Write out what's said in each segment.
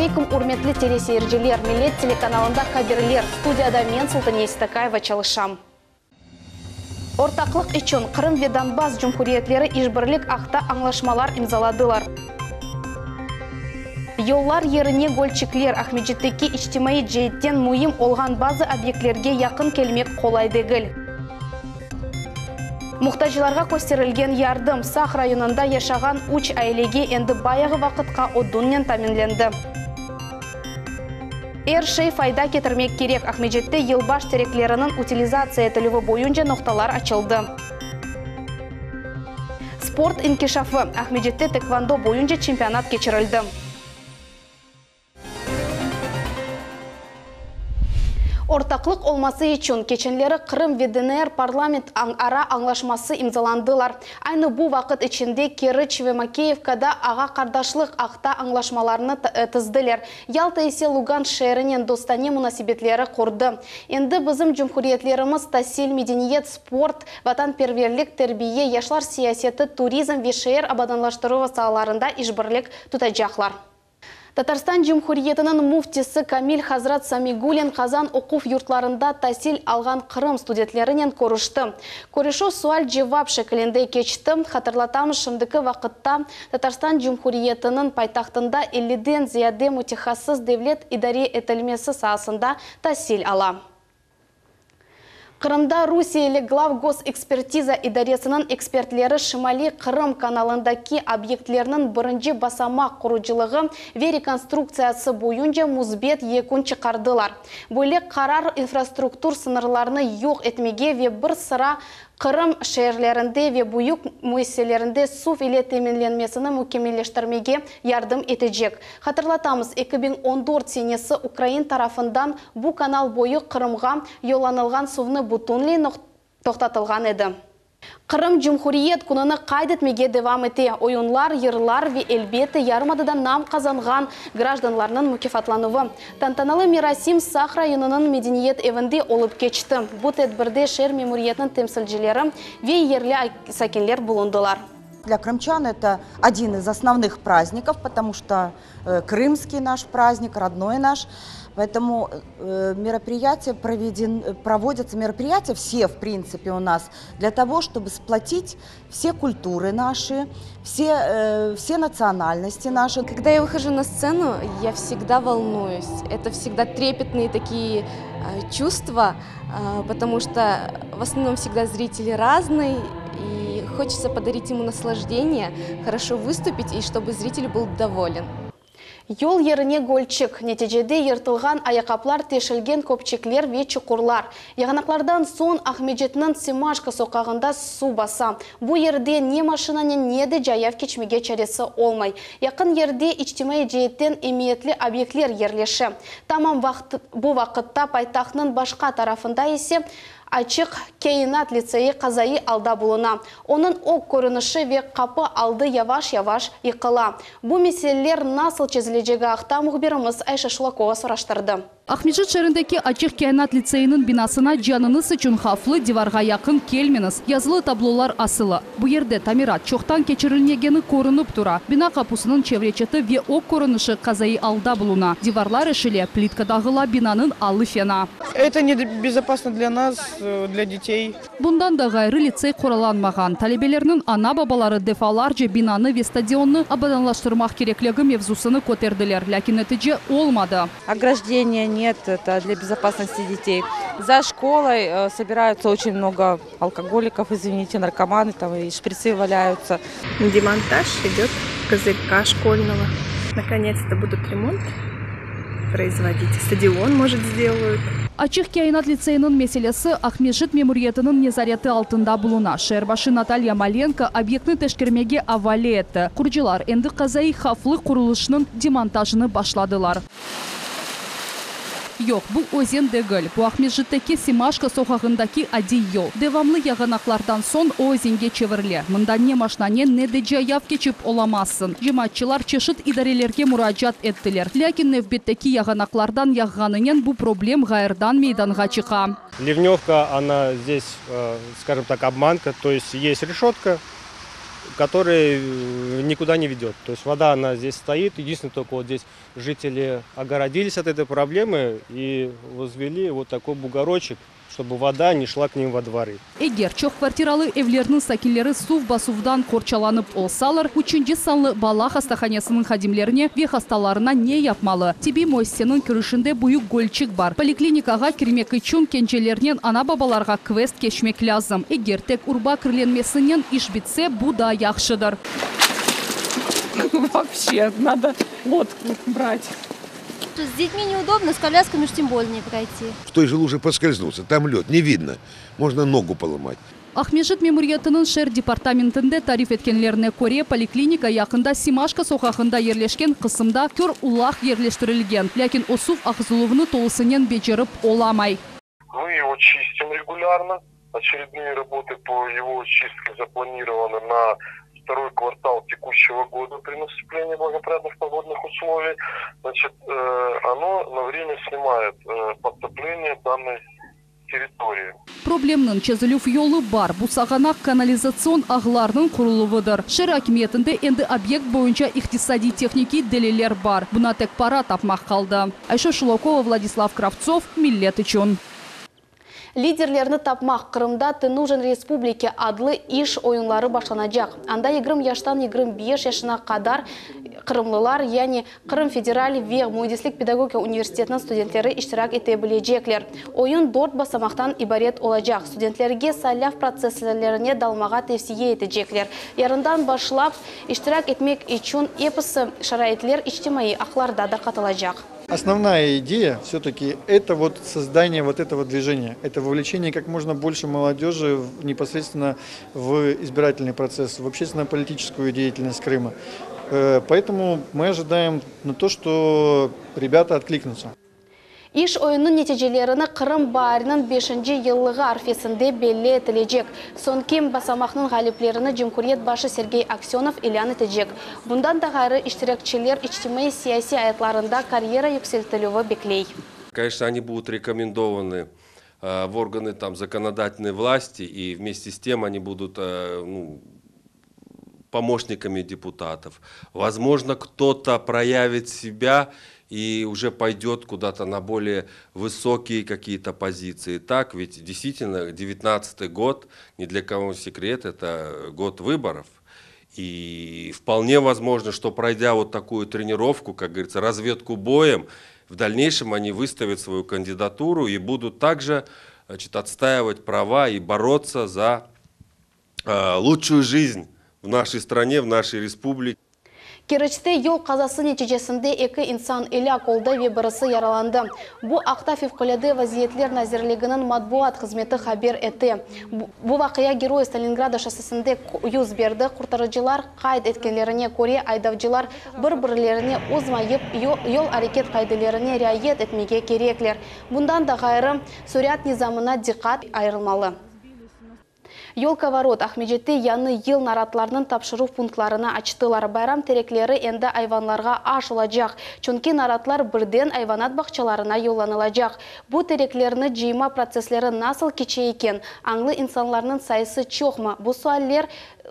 aleykum, ürmetli teleseyirciler! Millet telekanalında haberler, studiyada men, Sultaniye Seytakayeva, çalışam. Ortaqlıq içün Qırım ve Donbass cumhuriyetleri işbirlik aqta añlaşmalar imzaladılar. Yollar yerine gölçikler, Aqmescitteki içtimaiy ceetten müim olğan bazı obyektlerge yaqın kelmek qolay degil. Muhtaclarğa kösterilgen yardım, Saq rayonında yaşağan üç ailege endi bayağı vaqıtqa odunnen taminlendi. Er şey fayda ketirmek kerek, Aqmescitte yılbaş terekleriniñ utilizatsiya etilüvi boyunca noqtalar açıldı. Sport inkişafı, Aqmescitte tekvando boyunca çempionat keçirildi. Ortaqlıq olması içün keçenleri Qırım ve DNR parlament ara añlaşması imzalandılar. Aynı bu vaqıt içinde Keriç ve Makeyevkada ağa-qardaşlıq aqta añlaşmalarnı tizdiler. Yalta ise Lugansk şeerinen dostane munasebetleri qurdı. Endi bizim cumhuriyetlerimiz tasil, medeniyet, sport, vatanperverlik, terbiye, yaşlar siyaseti, turizm ve şeer abadanlaştıruvı saalarında işbirlik tutacaqlar. Tatarstan Cumhuriyetiniñ müftisi Kamil hazrat Samigulin Qazan oquv yurtlarında tasil alğan Qırım studentlerinen körüşti. Körüşüv sual-cevap şekilinde keçti. Hatırlatamız, şimdiki vaqıtta Tatarstan Cumhuriyetiniñ paytahtında elliden ziyade mütehassıs devlet idare etilmesi saasında tasil ala. Qırımda rusiyeli Glavgosekspertiza idaresiniñ ekspertleri Şimaliy Qırım kanalındaki obyektlerniñ birinci basamaq qurucılığı ve rekonstruktsiyası boyunca müsbet yekün çıqardılar. Böyle qarar infrastruktur sıñırlarını yoq etmege ve bir sıra Qırım şeerlerinde ve büyük müessiselerinde suv ile teminlenmesini mükemmelleştirmege yardım etecek. Hatırlatamız, 2014 senesi ukrain tarafından bu kanal boyu Qırımğa yollanılğan suvnı bütünley toqtatılğan edi. Qırım Cumhuriyet kününi qayd etmege devam ete, oyunlar, yırlar ve, elbette, yarımadada nam qazanğan grajdanlarnıñ mukâfatlanuvı. Tantanalı merasim Saq rayonınıñ Medeniyet evinde olıp keçti. Bu tedbirde şeer memuriyetiniñ temsilcileri ve yerli sakinler bulundılar. Для крымчан это один из основных праздников, потому что крымский наш праздник, родной наш. Поэтому мероприятия проведен, проводятся мероприятия все, в принципе, у нас для того, чтобы сплотить все культуры наши, все, все национальности наши. Когда я выхожу на сцену, я всегда волнуюсь. Это всегда трепетные такие чувства, потому что в основном всегда зрители разные, и хочется подарить ему наслаждение, хорошо выступить, и чтобы зритель был доволен. Yol yerine gölçik, neticede yırtılğan ayaqqaplar, teşilgen köpçekler ve çuqurlar. Yağanaqlardan soñ Aqmescitniñ Semaşko soqağında suv basa. Bu yerde ne maşinanen, ne de cayav keçmege çaresi olmay. Yaqın yerde içtimaiy ceetten emiyetli obyektler yerleşe. Tamam bu vaqıtta paytahtnıñ başqa tarafında ise Açıq kâinat litseyi qazaiy alda buluna. Onıñ ög körünişi ve qapı aldı yavaş-yavaş yıqıla. Bu meseleler nasıl çezilecegi aqta mühbirimiz Ayşe Şulakova soraştırdı. Aqmescit şeerindeki Açıq kâinat litseyiniñ binasına canıñız içün havflı divarğa yaqın kelmeñiz yazılı tablolar asılı. Bu yerde tamirat çoqtan keçirilmegeni körünip tura. Bina qapusınıñ çevre çeti ve ög körünişi qazaiy alda buluna. Divarlar eşile, plitka dağıla, binanıñ alı fena. Eto nebezopasno dlâ nas, dlâ detey. Bundan da ğayrı, litsey qoralanmağan. Talebelerniñ ana-babaları defalarca binanı ve stadionnı abadanlaştırmaq kerekligi mevzusını köterdiler, lâkin netice olmadı. Ograjdeniya net, eto dlâ bezopasnosti detey. Za şkolay sobirayutsa oçen mnogo Alkogolikov, izvinite, narkomanı tam i şpritsı valâyutsa. Demontaj idöt kозырька şkolnogo. Nakonets-to budut remont proizvodit, stadion, možet, sdelayut. Açıq kâinat litseyiniñ meselesi Aqmescit memuriyetiniñ nezareti altında buluna. Şeer başı Natalya Malenko obyektni teşkermege avale etti. Qurucılar endi qazaiy havflı qurulışnıñ demontajını başladılar. Yoq, bu özen degil, bu Aqmescitteki Semaşko soqağındaki adiy yol. Devamlı yağanaqlardan soñ o özenge çevirile. Mında ne maşnanen, ne de cayav keçip olamazsıñ. Cemaatçılar çeşit idarelerge muracaat ettiler. Lâkin nevbetteki yağanaqlardan yağğanınen bu problem ğayırdan meydanğa çıqa. Ливневка, ona zdes, skajем tak, obmanka, to est, est reşetka. Который никуда не ведет. То есть вода, она здесь стоит. Единственное, только вот здесь жители огородились от этой проблемы и возвели вот такой бугорочек, чтобы вода не шла к ним во дворы. Eger çoq kvartiralı evlerniñ sakinleri suv basuvdan qorçalanıp olsalar, üçünci sanlı bala hastahanesiniñ hadimlerine ve hastalarına ne yapmalı? Tibbiy müessiseniñ kirişinde büyük gölçik bar. Poliklinikağa kirmek içün kencelernen ana-babalarğa kvest keçmek lâzim. Eger tek urba kirlenmesinen iş bitse, bu da yahşıdır. Вообще, надо лодку брать. С детьми неудобно, с колясками уж тем более не пройти. В той же луже поскользнуться, там лед, не видно. Можно ногу поломать. Aqmescit memuriyetiniñ şeer departamentinde tarif etkenlerine köre, poliklinika yaqında Semaşko soqağında yerleşken qısımda kör ulaq yerleştirilgen. Lâkin o suv aqızıluvını tolusınen becerip olamay. Мы его чистим регулярно. Очередные работы по его очистке запланированы на второй квартал текущего года при наступлении благоприятных погодных условий. Значит, оно на время снимает подтопление данной территории. Problemniñ çezilüv yolu bar. Bu sağanaq kanalizatsion ağlarnıñ quruluvıdır. Şeer akimiyetinde endi obyekt boyunca iqtisadiy tehnikiy deliller bar. Buña tek para tapmaq qaldı. Ayşe Şulakova, Vladislav Kravtsov, Millet içün. Liderlerni tapmaq Qırımda «Ты нужен республике» adlı iş oyunları başlanacaq. Anda 20 yaştan 25 yaşına qadar qırımlılar, yani Qırım Federal ve Müendislik Pedagogika Universitetiniñ studentleri iştirak ete bilecekler. Oyun dört basamaqtan ibaret olacaq. Studentlerge saylav protsesslerine dalmağa tevsiye etecekler. Yarından başlap iştirak etmek içün episi şaraitler içtimaiy ağlarda tarqatılacaq. Основная идея все-таки это вот создание вот этого движения, это вовлечение как можно больше молодежи непосредственно в избирательный процесс, в общественно-политическую деятельность Крыма. Поэтому мы ожидаем на то, что ребята откликнутся. İş oyunınıñ neticelerini Qırım baariniñ 5 yıllığı arfesinde belli etilecek. Soñki basamaqnıñ ğaliplerini Cumhuriyet başı Sergey Aksenov ilân etecek. Bundan da ğayrı iştirakçiler içtimaiy siyasiy ayatlarında karyera yükseltilüvi bekley. Конечно, они будут рекомендованы в органы там, законодательной власти, и вместе с тем они будут ну, помощниками депутатов. Возможно, кто-то проявит себя и уже пойдет куда-то на более высокие какие-то позиции. Так, ведь действительно, 19 год, ни для кого секрет, это год выборов. И вполне возможно, что пройдя вот такую тренировку, как говорится, разведку боем, в дальнейшем они выставят свою кандидатуру и будут также значит, отстаивать права и бороться за э, лучшую жизнь в нашей стране, в нашей республике. Keriçte yol qazası neticesinde eki insan elâk oldı ve birisi yaralandı. Bu aqta Fevqulâde vaziyetler nazirliginiñ matbuat hızmeti haber etti. Bu vaqia Geroyev Stalingrada şossesinde yüz berdi. Qurtarıcılar qayd etkenlerine köre aydavcılar bir-birlerini ozmayıp yol areket qaidelerine riayet etmege kerekler. Bundan da ğayrı sürat nizamına diqqat ayırılmalı. Yolkavorot Aqmescitte yañı yıl naratlarınıñ tapşıruv punktlarını açtılar. Bayram terekleri endi ayvanlarğa aş olacaq. Çünki naratlar birden ayvanat bağçalarına yollanılacaq. Bu tereklerni cıyma protsessleri nasıl keçe eken? Añlı insanlarnıñ sayısı çoqmı? Bu sualler,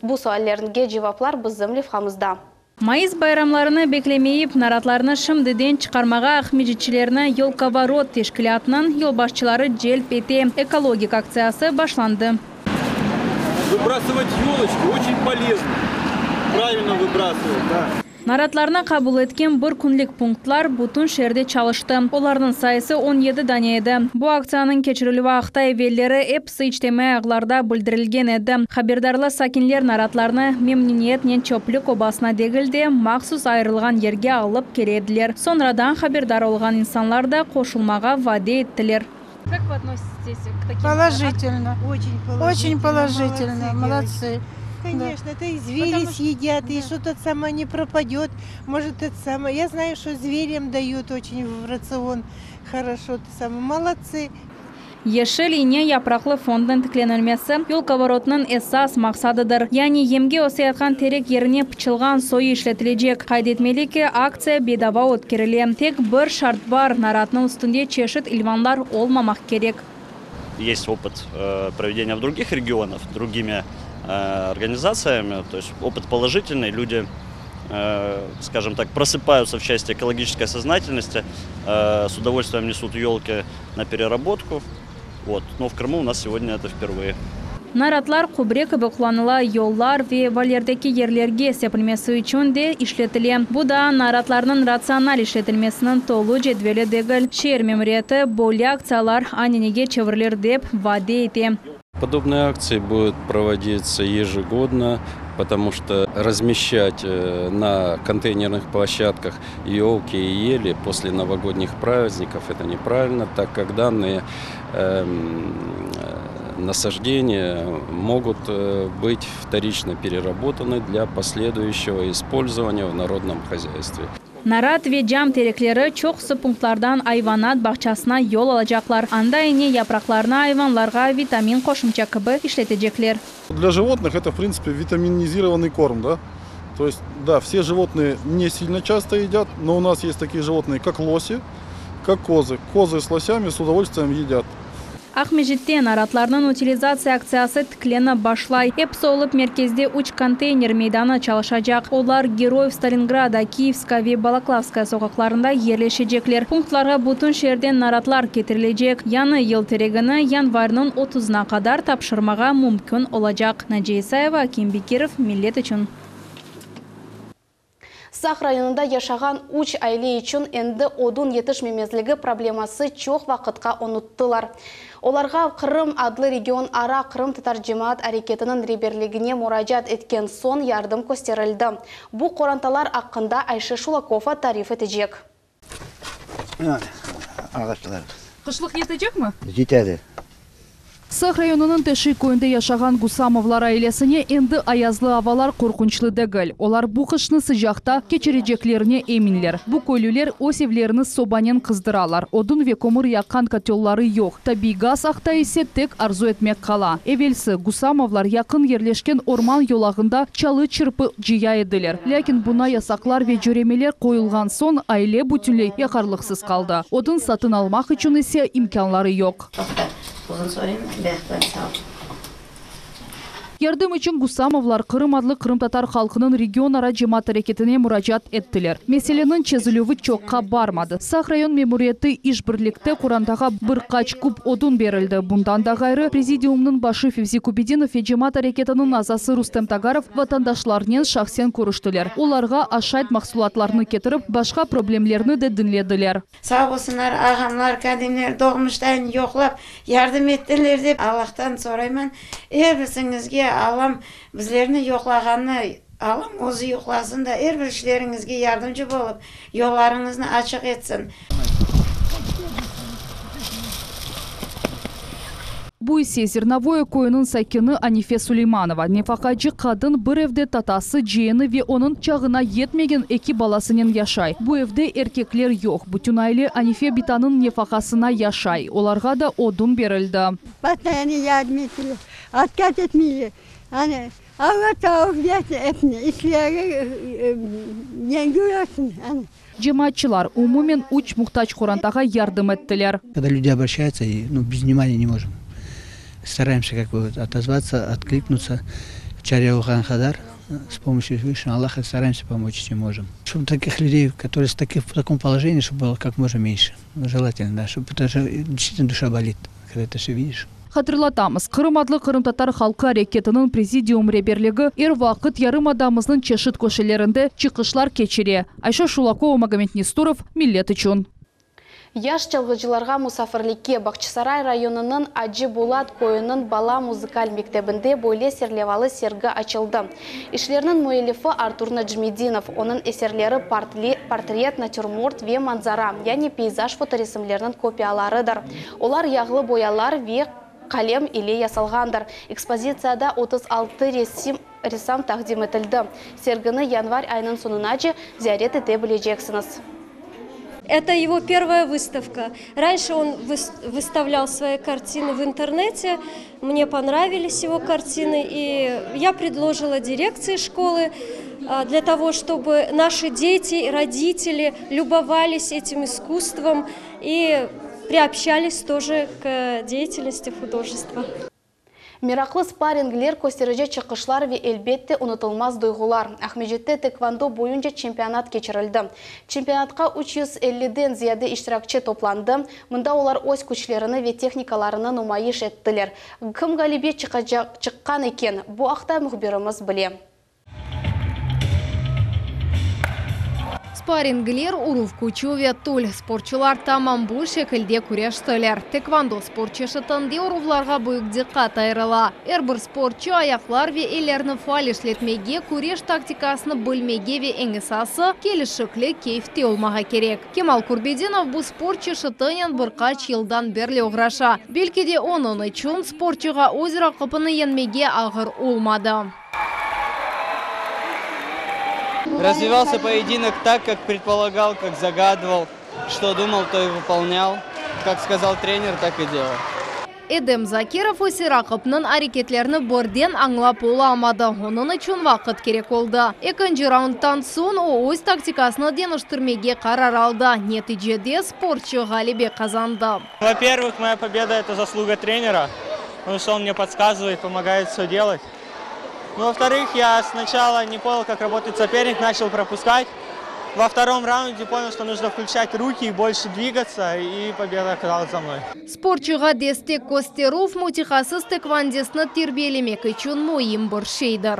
bu suallerge cevaplar bizim levhamızda. Mayıs bayramlarını beklemeyip naratlarnı şimdiden çıqarmağa aqmescitçilerni Yolkavorot teşkilâtınıñ yolbaşçıları celp ete. Ekologik aktsiyası başlandı. Выбрасывать елочки очень полезно. Правильно выбрасывать, да. Naratlarnı qabul etken bir künlik punktlar bütün şeerde çalıştı. Olarnıñ sayısı 17 dane edi. Bu aktsiyanıñ keçirilüvi aqta evelleri episi içtimaiy ağlarda bildirilgen edi. Haberdarlı sakinler naratlarnı memnüniyetnen çöplük obasına degil de mahsus ayırılğan yerge alıp kele ediler. Soñradan haberdar olğan insanlar da qoşulmağa vade ettiler. Как вы относитесь к таким Положительно. Очень положительно. Очень положительно. Молодцы. Молодцы. Конечно, Да. это и звери Потому что- съедят, и что-то самое не пропадет. Может, это самое. Я знаю, что зверям дают очень в рацион хорошо. Это самое. Молодцы. Yeşil ine yapraqlı fondnıñ tiklenilmesi Yolkavorotnıñ esas maqsadıdır. Yani yemge öseyatqan terek yerine pıçılğan soyu işletilecek. Qayd etmeli ki, aktsiya bedava ötkerile. Tek bir şart bar, naratnıñ üstünde çeşit ilvanlar olmamaq kerek. Есть опыт э, проведения в других регионах, другими организациями. То есть опыт положительный, люди, скажем так, просыпаются в части экологической сознательности, с удовольствием несут елки на переработку. Вот. Но в Крыму у нас сегодня это впервые. Naratlar kübre kibi qullanıla, yollar ve volyerdeki yerlerge sepilmesi içün de işletile. Bu daa naratlarnıñ ratsional işletilmesiniñ tolu cedveli degil. Şeer memuriyeti, böyle aktsiyalar ananege çevrilir dep vade ete. Подобные акции будут проводиться ежегодно, потому что размещать на контейнерных площадках елки и ели после новогодних праздников это неправильно, так как данные насаждения могут быть вторично переработаны для последующего использования в народном хозяйстве. Narat ve cam terekleri çoqusı punktlardan ayvanat bağçasına yol alacaqlar. Anda ine yapraqlarını ayvanlarğa vitamin qoşumça kibi işletecekler. Для животных это, в принципе, витаминизированный корм, да? То есть, да, все животные не сильно часто едят, но у нас есть такие животные, как лоси, как козы. Козы с лосями с удовольствием едят. Aqmescitte naratlarnıñ utilizatsiya aktsiyası tiklenip başlay. Episi olıp merkezde üç konteyner meydanı çalışacaq. Olar Geroyev Stalingrada, Kiyevskaya ve Balaklavskaya soqaqlarında yerleşecekler. Punktlarğa bütün şeerden naratlar ketirilecek. Yañı yıl teregini yanvarniñ otuzına qadar tapşırmağa mümkün olacaq. Naciye İsayeva, Akim Bekirov, Millet içün. Saq rayonında yaşağan üç aile içün endi odun yetişmemezligi probleması çoq vaqıtqa unuttılar. Olarğa Qırım adlı regionara qırımtatar cemaat areketiniñ reberligine muracaat etken soñ yardım kösterildi. Bu qorantalar aqqında Ayşe Şulakova tarif etecek. Ağaçlar. Qışlıq yetecekmi? Yetedi. Saq rayonınıñ Teşik köyünde yaşağan Gusamovlar ailesine endi ayazlı avalar qorqunçlı degil. Olar bu qışnı sıcaqta keçireceklerine eminler. Bu köylüler öz evlerini sobanen qızdıralar, odun ve kömür yaqqan kotelları yoq, tabiiy gaz aqta ise tek arzu etmek qala. Evelsi, Gusamovlar yaqın yerleşken orman yolağında çalı-çırpı cıya ediler. Lâkin buña yasaqlar ve cöremeler qoyulğan soñ, aile bütünley yaqarlıqsız qaldı. Odun satın almaq içün ise imkânları yoq. Yardım içün Gusamovlar Qırım adlı qırımtatar halqınıñ regionara cemaat areketine muracaat ettiler. Meseleniñ çezilüvi çoqqa barmadı. Saq rayon memuriyeti işbirlikte qorantağa bir qaç kub odun berildi. Bundan da ğayrı, prezidiumnıñ başı Fevzi Kubedinov ve cemaat areketiniñ azası Rustem Tagarov vatandaşlarnen şahsen körüştiler. Olarğa aşayt mahsulatlarnı ketirip, başqa problemlerni de diñlediler. Sağ olsunlar, ağamlar, kadimler doğmuştayın yoqlap yardım ettiler dep Allahtan sorayman. Er birisiñizge Allam bizlerni yoqlağanını Allam özü yoqlasın da er bir işleriñizge yardımcı bolıp, yollarıñıznı açıq etsin. Bu ise Zernovoye köyüniñ sakini Anife Suleymanova. Nefaqacı qadın bir evde tatası, ciyeni ve onıñ çağına yetmegen eki balasınen yaşay. Bu evde erkekler yoq. Bütün aile Anife bitanıñ nefaqasına yaşay. Olarğa da odun berildi. Постоянно yardım ettiler, otkaz etmeyler. Ana, Alla sağlıq bersin epine, işleri yengil olsun, ana. Cemaatçılar, umumen üç muhtac qorantağa yardım ettiler. Когда люди обращаются, и, ну, без внимания не можем. Стараемся как бы отозваться, откликнуться. Çare olğan qadar, с помощью Всевышнего Аллаха стараемся помочь, чем можем. Чтобы таких людей, которые с таких, в таком положении, чтобы было как можно меньше. Желательно, да, чтобы, потому что действительно душа болит, когда это все видишь. Hatırlatamız, Qırım adlı qırımtatar halqı areketiniñ prezidium reberligi er vaqıt yarımadamıznıñ çeşit köşelerinde çıqışlar keçire. Ayşe Şulakova, Magomed Nestorov, Millet içün. Yaş çalğıcılarğa musafirlikke Bağçasaray rayonınıñ Acı Bulat köyüniñ bala muzıkal mektebinde böyle serlevalı sergi açıldı. İşlerniñ müellifi Artur Najmedinov. Onıñ eserleri portret, natürmort ve manzara, yani peyzaj fotoresimleriniñ kopiyalarıdır. Olar yağlı boyalar ve qalem ile yasalğandır. Ekspozitsiyada 36 resim ressam taqdim etildi. Sergini yanvar ayınıñ soñunace ziyaret ete bileceksiñiz. Это его первая выставка. Раньше он выставлял свои картины в интернете. Мне понравились его картины, и я предложила дирекции школы для того, чтобы наши дети и родители любовались этим искусством и приобщались тоже к деятельности художества. Meraqlı sparringler, kösterici çıqışlar ve, elbette, unutılmaz duyğular. Aqmescitte tekvando boyunca çempionat keçirildi. Çempionatqa 350-den ziyade iştirakçi toplandı. Mında olar öz küçlerini ve tehnikalarını numayış ettiler. Kim ğalibe çıqqan eken, bu aqta mühbirimiz bile. Sparringler, uruv küçü ve til. Sportçular tamam bu şekilde küreştiler. Tekvando sport çeşitinde uruvlarğa büyük diqqat ayırıla. Er bir sportçu ayaqlar ve ellerni faal işletmege, küreş taktikasını bilmege ve eñ esası, kelişikli keyfte olmağa kerek. Kemal Kurbedinov bu sport çeşitinen bir qaç yıldan berli oğraşa. Belki de onıñ içün sportçuğa öz raqibini yeñmege ağır olmadı. Развивался поединок так, как предполагал, как загадывал. Что думал, то и выполнял. Как сказал тренер, так и делал. Edem Zakirov ise raqipniñ areketlerini birden añlap olamadı. Onıñ içün vaqıt kerek oldı. Ekinci raundtan soñ o öz taktikasını deñiştirmege qarar aldı. Neticede sportçu ğalebe qazandı. Во-первых, моя победа – это заслуга тренера, потому что он мне подсказывает, помогает все делать. Ну, во-вторых, я сначала не понял, как работает соперник, начал пропускать. Во втором раунде понял, что нужно включать руки и больше двигаться, и победа оказалась за мной. Sportçuğa destek kösterüv mütehassıs tekvandistni terbiyelemek içün müim bir şeydir.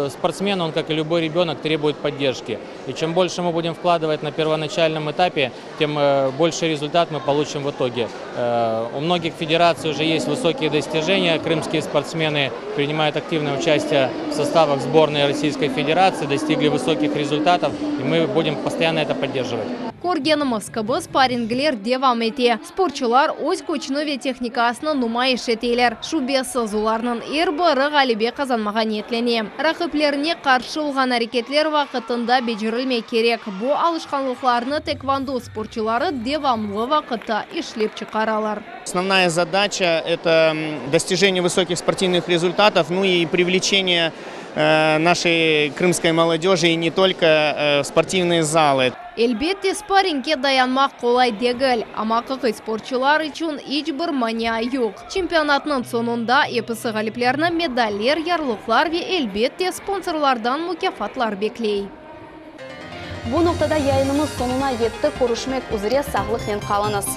Спортсмен, он, как и любой ребенок, требует поддержки. И чем больше мы будем вкладывать на первоначальном этапе, тем э, больше результат мы получим в итоге. Э, у многих федераций уже есть высокие достижения. Крымские спортсмены принимают активное участие в составах сборной Российской Федерации, достигли высоких результатов, и мы будем постоянно это поддерживать. Körgenimiz kibi, sparringler devam ete. Sportçular öz küçüni ve tehnikasını numayış eteler. Şübesiz, olarnıñ er biri ğalebe qazanmağa niyetlene. Raqiplerine qarşı olğan areketler vaqıtında becerilmek kerek. Bu alışqanlıqlarnı tekvando sportçuları devamlı vaqıtta işlep çıqaralar. Основная задача – это достижение высоких спортивных результатов, ну и привлечение э, нашей крымской молодежи и не только э, в спортивные залы. Elbette, sparringge dayanmaq qolay degil, amma aqiqiy sportçular içün iç bir mania yoq. Çempionatnıñ soñunda episi ğaliplerni medaller, yarlıqlar ve, elbette, sponsorlardan mukâfatlar bekley. Bu noqtada yayınımız soñuna yetti. Körüşmek üzre, sağlıqnen qalıñız.